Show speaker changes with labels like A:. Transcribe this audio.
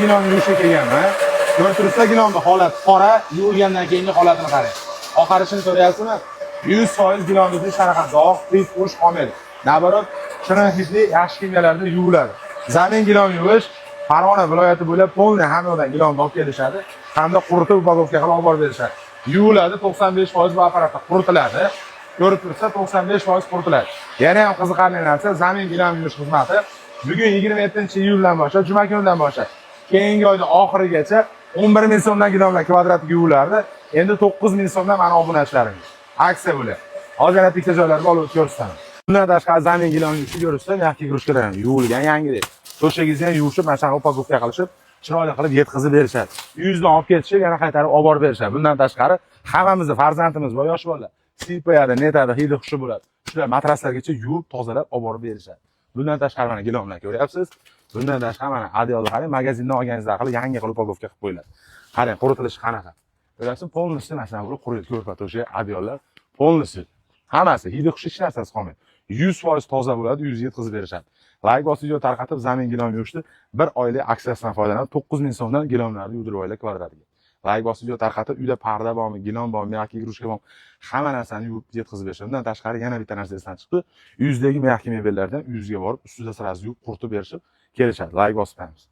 A: Gilam yuvishga kelganman. Ko'rib turibsizlar, gilamni holat qora, yuvilgandan keyingi holatini qarang. Oqarishini ko'ryapsizmi? 100% gilamni hech qanaqa dog', hid, urush qolmaydi. Наоборот, shirin hidli, yaxshi ximiyalarda yuviladi. Zamin gilam yuvish Farg'ona viloyati bo'ylab полный hamma yoqdan gilamni olib kelishadi hamda quritib, упаковка qilib olib borib berishadi. Yuviladi, 95% bu apparatda quritiladi. Ko'rib tursa, 95% quritiladi. Yana ham qiziqarli narsa, zamin gilam yuvish xizmati bugun, 27-iyuldan boshlab, juma kunidan boshlab keyingi oyda oxirigacha 11 ming so'mdan gilamlar kvadratiga yuvilardi. Endi 9 ming so'mdan mana obunachilarimga. Aksiya bo'lyapti. Hozir yana bitta joylarga olib ko'rsataman. Bundan tashqari, zamin gilam yuvishni ko'rishsa, мягкий игрушка lar ham yuvilgan, yangidek. To'shagingizni ham yuvishib, mana shunaqa упаковка qilishib, chiroyli qilib yetkazib berishadi. Uyingizdan olib ketishib, yana qaytarib olib borib berishadi. Bundan tashqari, hammamizni farzandimiz bor, yosh bolalar. Siypayadi, netadi, hidi xushi bo'ladi. Shular matraslargacha yuvib, tozalab olib borib berishadi. Bundan tashqari, mana gilamlar ko'ryapsiz. Bundan tashqari, mana одеяло qarang, magazindan olganingizda qilib yangi qilib упаковка qilib qo'yiladi. Qarang, quritilishi qanaqa. Ko'ryapsiz, полностью mana shunaqa bo'lib quriydi ko'rpa to'shak, одеяло lar полностью. Hammasi hidi xushi, hech narsasi qolmaydi. 100% toza bo'ladi, uyingizga yetkazib berishadi. Layk bosib, video tarqatib, zamin gilam yuvishni bir oylik aksiyasidan foydalanib, 9 ming so'mdan gilamlarni yuvdirib olinglar kvadratiga. Layk bosib, video tarqatib, uyda parda bormi, gilam bormi, мягкий игрушка bormi, hamma narsani yuvib yetkazib berishadi. Bundan tashqari, yana bitta narsa esdan chiqdi. Uyingizdagi мягкий mebellardan uyingizga borib, ustida сразу yuvib, quritib berishib kelishadi. Layk bosib qo'yamiz.